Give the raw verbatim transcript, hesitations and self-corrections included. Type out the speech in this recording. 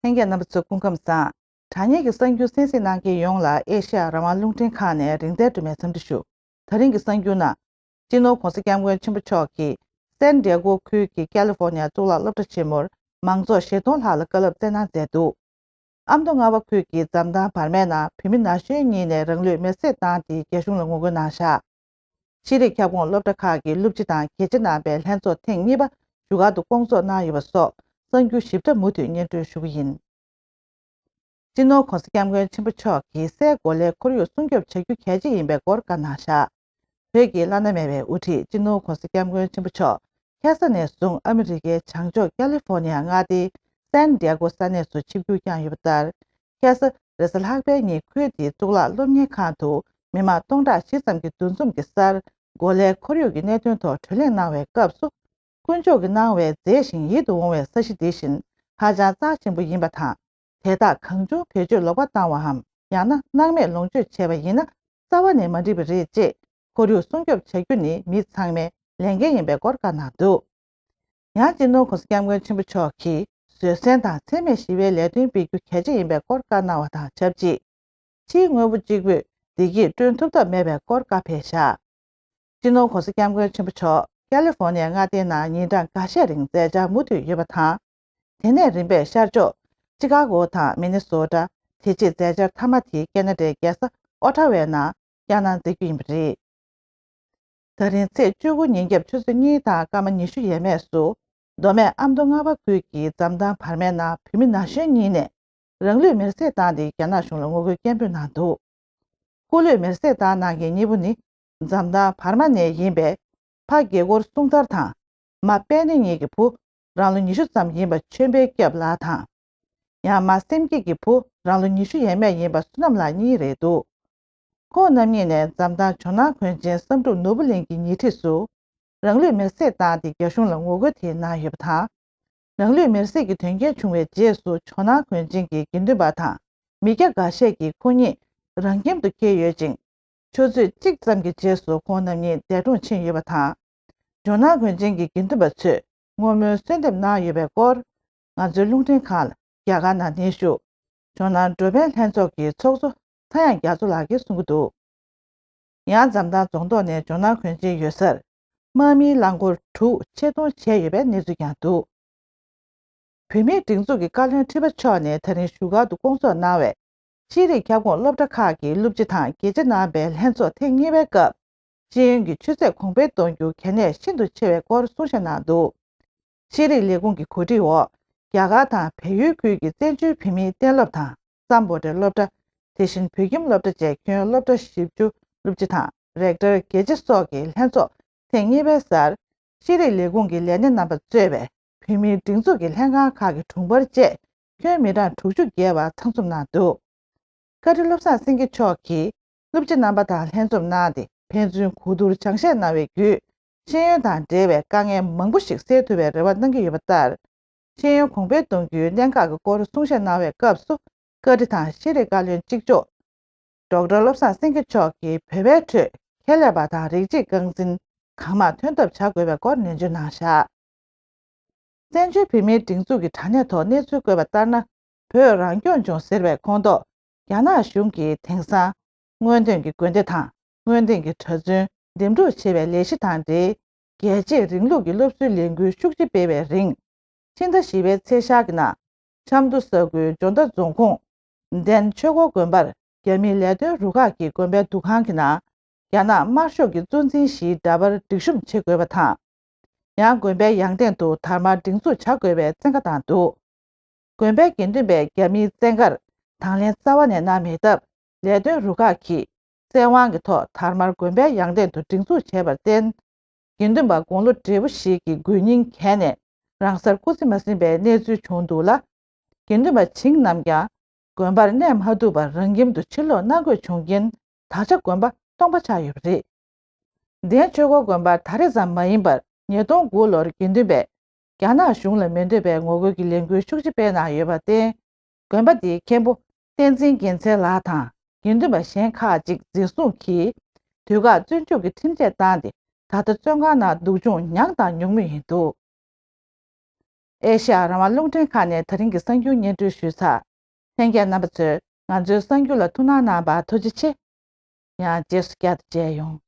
ལྷན་རྒྱས་རྣམ་པ་ཚོ་སྐུ་ཁམས་བཟང་། དྲ་བརྙན་གྱི་གསར་འགྱུར་གསན་གཟིགས་གནང་མཁན་ཡོངས་ལ་ཨེ་ཤ་ཡ་རང་དབང་རླུང་འཕྲིན་ཁང་ནས་རིང་བསྲེལ་སྒྲོལ་མས་འཚམས་འདྲི་ཞུ། ད་རིང་གི་གསར་འགྱུར་ནང་། སྤྱི་ནོར་༧གོང་ས་༧སྐྱབས་མགོན་ཆེན་པོ་མཆོག་གིས་སན་ཌི་ཡེ་གོ་ཁུལ་གྱི་ཀ་ལི་ཧྥོར་ནི་ཡ་གཙུག་ལག་སློབ་གྲྭ་ཆེན་མོར་མང་ཚོགས་བཞི་སྟོང་ལྷག་ལ་བཀའ་སློབ་སྩལ་གནང་མཛད་འདུག་ཨ་མདོ་རྔ་བ་ཁུལ་གྱི་འཛམ་ཐང་བར་མའི་ནང་བོད་མི་ན་གཞོན་གཉིས་ནས་རང་ལུས་མེར་སྲེག་བཏང་སྟེ་རྒྱ་གཞུང་ལ་ངོ་རྒོལ་གནང་བཞག་ཤེས་རིག་ཁྱབ་ཁོངས་སློབ་གྲྭ་ཁག་གི་སློབ་སྤྱི་དང་དགེ་ཆེ་རྣམ་པས་ལྷན་ཚོགས་ཐེངས་གཉིས་པ་བཞུགས་སྒར་དུ་བསྐོང་ཚོགས་གནང་ཡོད་པ་སོགས་གསར་འགྱུར་ཞིབ་ཕྲ་མུ་མཐུད་སྙན་སྒྲོན་ཞུ་གི་ཡིན། སྤྱི་ནོར་༧གོང་ས་༧སྐྱབས་མགོན་ཆེན་པོ་མཆོག་གིས་སའི་གོ་ལའི་ཁོར་ཡུག་སྲུང་སྐྱོབ་བྱ་རྒྱུ་གལ་ཆེ་ཡིན་པའི་སྐོར་བཀའ་གནང་བཞག་བོད་ཀྱི་བླ་ན་མེད་པའི་དབུ་ཁྲིད་སྤྱི་ནོར་༧གོང་ས་༧སྐྱབས་མགོན་ཆེན་པོ་མཆོག་ཁ་སང་ནས་བཟུང་ཨ་མི་རི་ཀའི་བྱང་ཕྱོགས་ཀ་ལི་ཧྥོར་ནི་ཡ་མངའ་སྡེའི་སན་ཌི་ཡེ་གོ་ས་གནས་སུ་ཆིབས་བསྒྱུར་བསྐྱངས་ཡོད་པ་ལྟར། ཁ་སང་རེས་གཟའ་ལྷག་པའི་ཉིན་ཁུལ་དེའི་གཙུག་ལག་སློབ་གཉེར་ཁང་དུ་མི་མང་སྟོང་ཕྲག་བཞི་ཙམ་གྱི་འདུ་འཛོམས་ཀྱི་སར་གོ་ལའི་ཁོར་ཡུག་གི་གནད་དོན་ཐོག་གྲོས་གླེང་གནང་བའི་སྐབས་སུ། དཀོན་མཆོག་གིས་གནང་བའི་མཛེས་ཤིང་ཡིད་དུ་འོང་བའི་ས་གཞི་འདི་བཞིན་ཧ་ཅང་རྩ་ཆེན་པོ་ཡིན་པ་དང་། དེ་དག་གང་བྱུང་བེད་སྤྱོད་ལོག་པ་བཏང་བའམ་ཡང་ན་སྣང་མེད་ལོངས་སྤྱོད་བྱས་པ་ཡིན་ན་རྩ་བ་ནས་མ་འགྲིག་པ་རེད་ཅེས་ཁོར་ཡུག་སྲུང་སྐྱོབ་བྱ་རྒྱུ་ནི་མི་ཚང་མའི་ལས་འགན་ཡིན་པའི་སྐོར་བཀའ་གནང་འདུག་ཡང་སྤྱི་ནོར་༧གོང་ས་༧སྐྱབས་མགོན་ཆེན་པོ་མཆོག་གིས་བཟོད་བསྲན་དང་འཚེ་མེད་ཞི་བའི་ལས་དོན་སྤེལ་རྒྱུ་གལ་ཆེ་ཡིན་པའི་སྐོར་བཀའ་གནང་བ་དང་ཆབས་ཅིག་ཕྱིའི་དངོས་པོ་གཅིག་པུས་བདེ་སྐྱིད་བསྐྲུན་ཐུབ་ཐབས་མེད་པའི་སྐོར་བཀའ་ཕེབས་བཞག་སྤྱི་ནོར་༧གོང་ས་༧སྐྱབས་མགོན་ཆེན་པོ་མཆོག་ཀ་ལི་ཧྥོར་ནི་ཡའི་མངའ་སྡེའི་ནང་ཉིན་གྲངས་འགའ་ཤས་རིང་མཛད་འཆར་མུ་མཐུད་ཡོད་པ་དང་། དེ་ནས་རིམ་པས་ཤར་ཕྱོགས་ཅི་ཀ་གོ་དང་མི་ནི་སོ་ཊ། དེ་རྗེས་མཛད་འཆར་མཐའ་མ་དེ་ཀེ་ན་ཌའི་རྒྱལ་ས་ཨོ་ཊ་ཝའི་ནང་བསྐྱངས་གནང་མཛད་རྒྱུ་ཡིན་པ་རེད། ད་རིང་ཚེས་བཅུ་དགུ་ཉིན་རྒྱབ་ཆུ་ཚོད་གཉིས་དང་སྐར་མ་ཉི་ཤུ་ཡས་མས་སུ། མདོ་སྨད་ཨ་མདོ་རྔ་བ་ཁུལ་གྱི་འཛམ་ཐང་བར་མའི་ནང་བོད་མི་ན་གཞོན་གཉིས་ནས་རང་ལུས་མེར་སྲེག་བཏང་སྟེ་རྒྱ་ནག་གཞུང་ལ་ངོ་རྒོལ་སྐད་འབོད་གནང་འདུག་སྐུ་ལུས་མེར་སྲེག་བཏང་གནང་མཁན་གཉིས་པོ་ནི་འཛམ་ཐང་བར་མ་ནས་ཡིན་པའི་ཕ་དགེ་སྐོར་གསུང་ཐར་དང་། མ་པད་ནི་གཉིས་ཀྱི་བུ་རང་ལོ་ཉི་ཤུ་ཙམ་ཡིན་པ་ཆོས་འཕེལ་སྐྱབས་ལགས་དང་། ཡང་མ་སེམས་སྐྱིད་ཀྱི་བུ་རང་ལོ་ཉི་ཤུ་ཡས་མས་ཡིན་པ་བསོད་ནམས་ལགས་གཉིས་རེད་འདུག་ཁོང་རྣམ་གཉིས་ནས་འཛམ་ཐང་ཇོ་ནང་གོན་ཆེན་བསམ་གྲུབ་ནོར་བུ་གླིང་གི་ཉེ་འཁྲིས་སུ་རང་ལུས་མེར་སྲེག་བཏང་སྟེ་རྒྱ་གཞུང་ལ་ངོ་རྒོལ་དེ་གནང་ཡོད་པ་དང་། རང་ལུས་མེར་སྲེག་གི་དོན་རྐྱེན་བྱུང་བའི་རྗེས་སུ་ཇོ་ནང་གོན་ཆེན་གྱི་དགེ་འདུན་པ་དང་མི་སྐྱ་འགའ་ཤས་ཀྱིས་ཁོང་ཉིད་རང་ཁྱིམ་དུ་འཁྱེར་ཡོད་ཅིང་། ཆུ་ཚོད་གཅིག་ཙམ་གྱི་རྗེས་སུ་ཁོང་རྣམ་གཉིས་འདས་གྲོངས་ཕྱིན་ཡོད་པ་དང་། ཇོ་ནང་གོན་ཆེན་གྱི་དགེ་འདུན་པ་ཚོས་བསྔོ་སྨོན་གསོལ་འདེབས་གནང་ཡོད་པའི་སྐོར། ང་ཚོའི་རླུང་འཕྲིན་ཁང་ལ་རྒྱ་གར་ནང་གནས་བཞུགས་ཇོ་ནང་འགྲོ་ཕན་ལྷན་ཚོགས་ཀྱི་ཚོགས་གཙོ་ཚངས་དབྱངས་རྒྱ་མཚོ་ལགས་ཀྱིས་གསུང་གི་འདུག་ཡང་འཛམ་ཐང་རྫོང་ཐོག་ནས་ཇོ་ནང་གོན་ཆེན་ཡོད་སར་དམག་མིའི་རླངས་འཁོར་དྲུག་ཆེད་གཏོང་བྱས་ཡོད་པའི་གནས་ཚུལ་ཀྱང་འདུག་བོད་མིའི་སྒྲིག་འཛུགས་ཀྱི་བཀའ་བློན་ཁྲི་པ་མཆོག་ནས་ད་རིང་བཞུགས་སྒར་དུ་བསྐོང་ཚོགས་གནང་བའི་ཤེས་རིག་ཁྱབ་ཁོངས་སློབ་གྲྭ་ཁག་གི་སློབ་སྤྱི་དང་དགེ་ཆེ་རྣམ་པའི་ལྷན་ཚོགས་ཐེངས་གཉིས་པའི་སྐབས། ཤེས་ཡོན་གྱི་ཆུ་ཚད་གོང་འཕེལ་གཏོང་རྒྱུ་གལ་གནད་ཤིན་ཏུ་ཆེ་བའི་སྐོར་གསུང་བཤད་གནང་འདུག་ཤེས་རིག་ལས་ཁུངས་ཀྱི་གོ་སྒྲིག་འོག་རྒྱ་གར་དང་བལ་ཡུལ་ཁུལ་གྱི་བཙན་བྱོལ་བོད་མིའི་གཏན་སློབ་དང་སམ་བྷོ་ཊའི་སློབ་གྲྭ། དེ་བཞིན་བོད་ཁྱིམ་སློབ་གྲྭ་བཅས་ཁྱོན་སློབ་གྲྭ་བཞི་བཅུ་སློབ་སྤྱི་དང་རེག་ཊར་དགེ་ཆེ་སོགས་ཀྱི་ལྷན་ཚོགས་ཐེངས་གཉིས་པའི་སར། ཤེས་རིག་ལས་ཁུངས་ཀྱི་ལས་སྣེ་རྣམ་པ་གཙོས་པའི་བོད་མིའི་སྒྲིག་འཛུགས་ཀྱི་ལྷན་ཁང་ཁག་གི་དྲུང་འཕར་བཅས་ཁྱོན་མི་གྲངས་དྲུག་ཅུ་བརྒལ་བ་ཚང་འཛོམས་གནང་འདུག་བཀའ་ཁྲི་བློ་བཟང་སེང་གེ་མཆོག་གིས་སློབ་སྤྱི་རྣམ་པ་དང་ལྷན་འཛོམས་གནང་སྟེ་ཕན་ཚུན་གོ་བསྡུར་སྦྱང་བཤད་གནང་བའི་བརྒྱུད། ཤེས་ཡོན་དང་འབྲེལ་བའི་དཀའ་ངལ་མང་པོ་ཞིག་སེལ་ཐུབ་པའི་རེ་བ་གནང་གི་ཡོད་པ་ལྟར། ཤེས་ཡོན་གོང་འཕེལ་གཏོང་རྒྱུའི་གནད་འགག་གི་སྐོར་གསུང་བཤད་གནང་བའི་སྐབས་སུ། བཀའ་ཁྲི་དང་ཤེས་རིག་བཀའ་བློན་གཅིག་ལྕོགས་ཌོག་ཊར་བློ་བཟང་སེང་གེ་མཆོག་གིས་བོད་པའི་ཁྲོད་ཁྱད་ལས་པ་དང་རིགས་གཅིག་རྐང་འཛིན་གང་མང་ཐོན་ཐབས་བྱ་དགོས་པའི་སྐོར་ནན་བརྗོད་གནང་བཞག་བཙན་བྱོལ་བོད་མིའི་སྒྲིག་འཛུགས་ཀྱི་དྲ་གནས་ཐོག་གནས་ཚུལ་བཀོད་པ་ལྟར་ན། བོད་རང་སྐྱོང་ལྗོངས་ཟེར་བའི་ཁོངས་གཏོགས་རྒྱ་ནག་གཞུང་གིས་དེང་སང་སྔོན་ཐོན་གྱི་དགོན་སྡེ་དང་སྔོན་ཐོན་གྱི་གྲྭ་བཙུན་འདེམས་སྒྲུག་བྱེད་པའི་ལས་གཞི་དང་འབྲེལ། རྒྱལ་གཅེས་རིང་ལུགས་ཀྱི་སློབ་གསོའི་ལས་འགུལ་ཤུགས་ཆེ་སྤེལ་བའི་རིང་། ཕྱི་ཟླ་བཞི་པའི་ཚེས་ཤར་གྱི་ནང་། ཆབ་མདོ་ས་ཁུལ་ཇོ་མདའ་རྫོང་ཁོངས་ལྡན་ཆོས་འཁོར་དགོན་པར་རྒྱ་མིའི་ལས་དོན་རུ་ཁག་གི་དགོན་པའི་འདུ་ཁང་གི་ནང་རྒྱ་ནག་དམར་ཤོག་གི་གཙོ་འཛིན་ཞིའི་འདྲ་པར་སྒྲིག་གཤོམ་བྱེད་དགོས་པ་དང་། ཡང་དགོན་པའི་ཡང་སྟེང་དུ་དར་དམར་སྒྲེང་འཛུགས་བྱ་དགོས་པའི་བཙན་བཀའ་བཏང་འདུག་དགོན་པའི་དགེ་འདུན་པས་རྒྱ་མིའི་བཙན་བཀར་དང་ལེན་རྩ་བ་ནས་གནང་མེད་སྟབས། ལས་དོན་རུ་ཁག་གིས་བཙན་དབང་གི་ཐོག་དར་དམར་དགོན་པའི་ཡང་སྟེང་དུ་སྒྲེང་འཛུགས་བྱས་པར་བརྟེན། དགེ་འདུན་པ་དགུང་ལོ་བགྲེས་པོ་ཞིག་གིས་རྒོལ་རྙིང་གས་ནས་རང་སར་སྐུ་ཚེ་མ་ཟིན་པའི་གནས་ཚུལ་བྱུང་འདུག་ལ། དགེ་འདུན་པ་བྱིངས་རྣམས་ཀྱང་དགོན་པར་གནས་མ་ཐུབ་པར་རང་ཁྱིམ་དུ་ཕྱིར་ལོག་གནང་དགོས་བྱུང་རྐྱེན། ད་ཆ་དགོན་པ་སྟོང་པ་ཆགས་ཡོད་པ་རེད། ལྡན་ཆོས་འཁོར་དགོན་པར་ད་རེས་ཙམ་མ་ཡིན་པར་ཉིས་སྟོང་དགུ་ལོར་དགེ་འདུན་པས་རྒྱ་ནག་གཞུང་ལ་མི་འདོད་པའི་ངོ་རྒོལ་གྱི་ལས་འགུལ་ཤུགས་ཆེ་སྤེལ་གནང་ཡོད་པར་བརྟེན། དགོན་པ་འདིའི་མཁན་པོ་བསྟན་འཛིན་རྒྱལ་མཚན་ལགས་དང་དགེ་འདུན་པ་གཞན་ཁག་ཅིག་འཛིན་བཟུང་གིས་དུས་བཀག་བཙོན་འཇུག་གི་ཁྲིམས་ཆད་བཏང་སྟེ། ད་ལྟ་བཙོན་ཁང་ནང་སྡུག་སྦྱོང་མྱངས་དང་མྱོང་མུས་ཡིན་འདུག་ཨེ་ཤ་ཡ་རང་དབང་རླུང་འཕྲིན་ཁང་ནས་ད་རིང་གི་གསར་འགྱུར་སྙན་སྒྲོན་ཞུས་ཚར། ལྷན་རྒྱས་རྣམ་པ་ཚོས་ང་ཚོའི་གསར་འགྱུར་ལ་ཐུགས་སྣང་གནང་བར་ཐུགས་རྗེ་ཆེ། ཡང་རྗེས་སུ་བསྐྱར་དུ་མཇལ་ཡོང་།